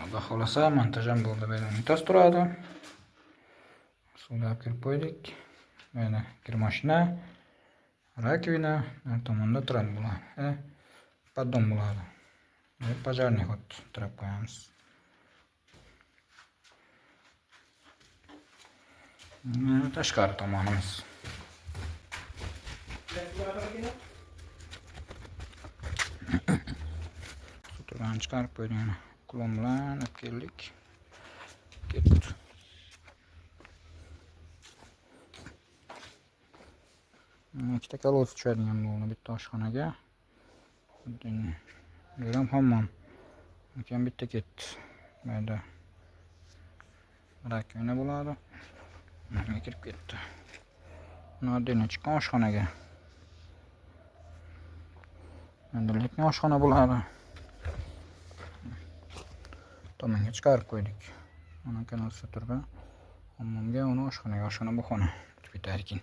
Xudo xohlasa, montaj ham bo'ldi. Bu yerda unitaz turadi. Suvni olib kirib qo'ydik. Bu yerda kir mashina, раковина, nari tomonda trap bo'ladi. Поддон bo'ladi. Пожарный ход trap qo'yamiz. Mana tashqari tomonimiz. Suv turbani chiqarib qo'ydik mana. Klon bilan olib keldik. Ketdi. Ikkita kolodец tushadigan bo'ldi, bitta oshxonaga. Bu ham hammom. Lekin bitta ketdi. Bu yerda rakovina bo'ladi. Bunga kirib ketdi. Buni отдельно chiqqan oshxonaga. Endi lekin oshxona bo'ladi. Tomonga chiqarib qo'ydik. Mana kanalcha turba. Hammomga, uni oshxonaga, oshxona bu xona. Bitar ekan.